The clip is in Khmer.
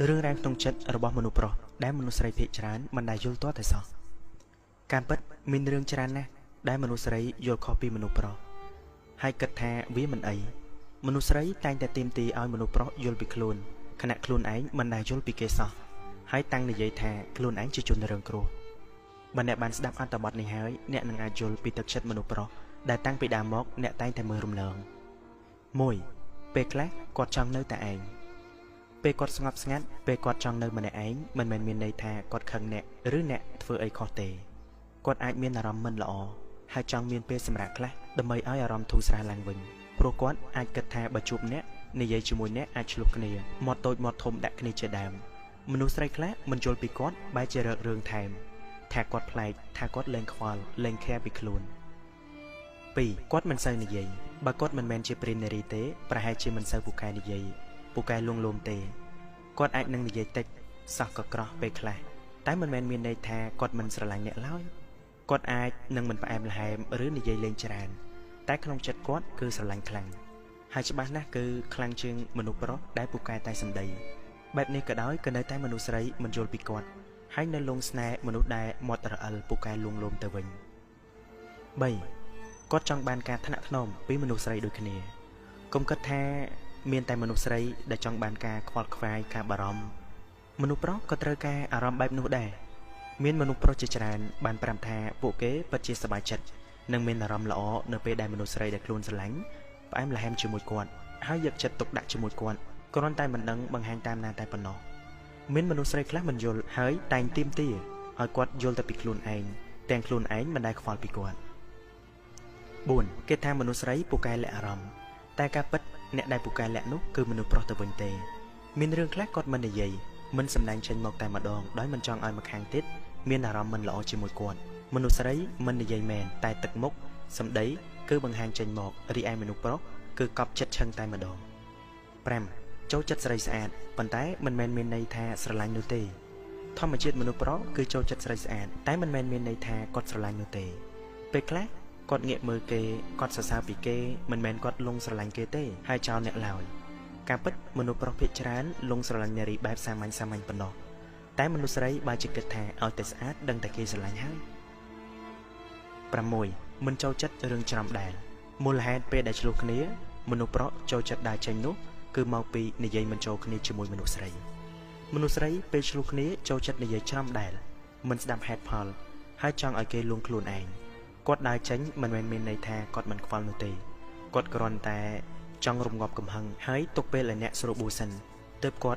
រឿងរ៉ាវក្នុងចិត្តរបស់មនុស្សប្រុសដែលមនុស្សស្រីភាគច្រើនមិនដែលយល់ទាល់តែសោះការពិតមានរឿងច្រើនណាស់ដែលមនុស្សស្រីយល់ខុសពីមនុស្សប្រុសហើយគិតថាវាមិនអីមនុស្សស្រីតែងតែទាមទារឲ្យមនុស្សប្រុសយល់ពីខ្លួនខណៈខ្លួនឯងមិនដែលយល់ពីគេសោះហើយតាំងនិយាយថាខ្លួនឯងជាជនរងគ្រោះបើអ្នកបានស្ដាប់អត្ថបទនេះហើយអ្នកនឹងអាចយល់ពីទឹកចិត្តមនុស្សប្រុសដែលតាំងពីដើមមកអ្នកតែងតែមើលរំលង1ពេលខ្លះគាត់ចង់នៅតែឯងពេលគាត់ស្ងប់ស្ងាត់ពេលគាត់ចង់នៅម្នាក់ឯងមិនមែនមានន័យថាគាត់ខឹងអ្នកឬអ្នកធ្វើអីខុសទេគាត់អាចមានអារម្មណ៍មិនល្អហើយចង់មានពេលសម្រាកខ្លះដើម្បីឲ្យអារម្មណ៍ធូរស្រាលឡើងវិញព្រោះគាត់អាចគិតថាបើជួបអ្នកនិយាយជាមួយអ្នកអាចឆ្លោះគ្នាមាត់តូចមាត់ធំដាក់គ្នាជាដើមមនុស្សស្រីខ្លះមិនយល់ពីគាត់បែរជារករឿងថែមថាគាត់ប្លែកថាគាត់លែងខ្វល់លែងខែពីខ្លួន2គាត់មិនសូវនិយាយបើគាត់មិនមែនជាព្រាននារីទេប្រហែលជាមិនសូវពូកែនិយាយពូកែលួងលោមទេគាត់អាចនឹងនិយាយតិចសោះក៏ក្រោះពេលខ្លះតែមិនមែនមានន័យថាគាត់មិនស្រឡាញ់អ្នកឡើយគាត់អាចនឹងមិនផ្អែមល្ហែមឬនិយាយលេងច្រើនតែក្នុងចិត្តគាត់គឺស្រឡាញ់ខ្លាំងហើយច្បាស់ណាស់គឺខ្លាំងជាងមនុស្សប្រុសដែលពូកែតែសម្ដីបែបនេះក៏ដោយក៏នៅតែមនុស្សស្រីមិនយល់ពីគាត់ហើយនៅលងស្នេហ៍មនុស្សដែលមាត់រអិលពូកែលួងលោមទៅវិញ3គាត់ចង់បានការថ្នាក់ថ្នមពីមនុស្សស្រីដូចគ្នាកុំគិតថាមានតែមនុស្សស្រីដែលចង់បានការខ្វល់ខ្វាយការបារម្ភមនុស្សប្រុសក៏ត្រូវការអារម្មណ៍បែបនោះដែរមានមនុស្សប្រុសជាច្រើនបានប្រាប់ថាពួកគេពិតជាសប្បាយចិត្តនិងមានអារម្មណ៍ល្អនៅពេលដែលមនុស្សស្រីដែលខ្លួនស្រឡាញ់ផ្អែមល្ហែមជាមួយគាត់ហើយយកចិត្តទុកដាក់ជាមួយគាត់គ្រាន់តែមិនដឹងបង្ហាញតាមណាតែប៉ុណ្ណោះមានមនុស្សស្រីខ្លះមិនយល់ហើយតែងទាមទារឲ្យគាត់យល់តែពីខ្លួនឯងទាំងខ្លួនឯងមិនដែលខ្វល់ពីគាត់4គេថាមនុស្សស្រីពូកែលាក់អារម្មណ៍តែការពិតអ្នកដែលពូកែលាក់នោះគឺមនុស្សប្រុសទៅវិញទេមានរឿងខ្លះគាត់មិននិយាយមិនសម្ដែងចេញមកតែម្ដងដោយមិនចង់ឲ្យម្ខាងទៀតមានអារម្មណ៍មិនល្អជាមួយគាត់មនុស្សស្រីមិននិយាយមែនតែទឹកមុខសម្ដីគឺបង្ហាញចេញមករីឯមនុស្សប្រុសគឺកប់ចិត្តឆឹងតែម្ដង5ចូលចិត្តស្រីស្អាតប៉ុន្តែមិនមែនមានន័យថាស្រឡាញ់នោះទេធម្មជាតិមនុស្សប្រុសគឺចូលចិត្តស្រីស្អាតតែមិនមែនមានន័យថាគាត់ស្រឡាញ់នោះទេពេលខ្លះគាត់ងាកមើលគេគាត់សរសើរពីគេមិនមែនគាត់លងស្រឡាញ់គេទេហើយចោលអ្នកឡើយការពិតមនុស្សប្រុសភាគច្រើនលងស្រឡាញ់នារីបែបសាមញ្ញសាមញ្ញប៉ុណ្ណោះតែមនុស្សស្រីបើជាគិតថាឲ្យតែស្អាតដឹងតែគេស្រឡាញ់ហើយ6មិនចូលចិត្តរឿងច្រំដែលមូលហេតុពេលដែលឆ្លោះគ្នាមនុស្សប្រុសចូលចិត្តដើរចេញនោះគឺមកពីនិយាយមិនចូលគ្នាជាមួយមនុស្សស្រីមនុស្សស្រីពេលឆ្លោះគ្នាចូលចិត្តនិយាយច្រំដែលមិនស្ដាប់ហេតុផលហើយចង់ឲ្យគេលួងខ្លួនឯងគាត់ដើរចេញមិនមែនមានន័យថាគាត់មិនខ្វល់នោះទេគាត់គ្រាន់តែចង់រំងាប់កំហឹងហើយទុកពេលឲ្យអ្នកស្រួលបួសិនទើបគាត់